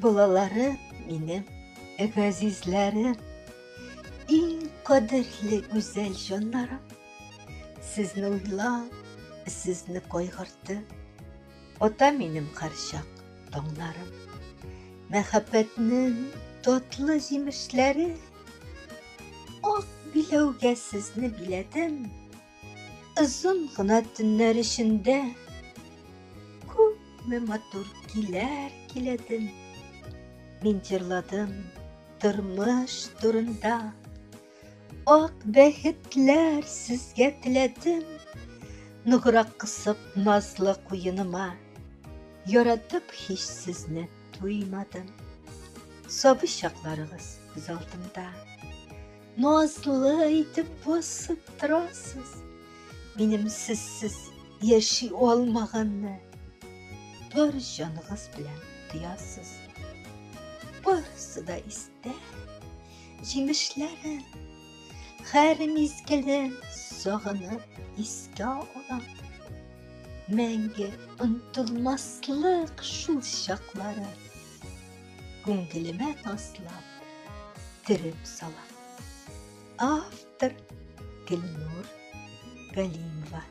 Балаларым минем, газизләрем, иң кадерле гүзәл җаннарым. Сезне уйлап, сезне кайгыртып, ата минем һәрчак таңнарым. Мәхәббәтнең татлы җимешләре, ак биләүгә сезне биләдем. Озын гына төннәр эчендә күпме матур киләр киләдем. Мин җырладым тормыш турында. Ак бәхетләр сезгә теләдем. Ныграк кысып назлы куеныма. Яратып һич сезне туймадым. Сабый чакларыгыз күз алдымда. Назлы итеп басып торасыз. Минем сезсез яши алмаганны бар җаныгыз белән тоясыз. Барысы да истә. Җимешләрен, һәр мизгелен сагынып искә алам. Мәңге онытылмаслык шул чаклары. Күңелемә таслап, төреп сала. Автор Гөлнур Галимова.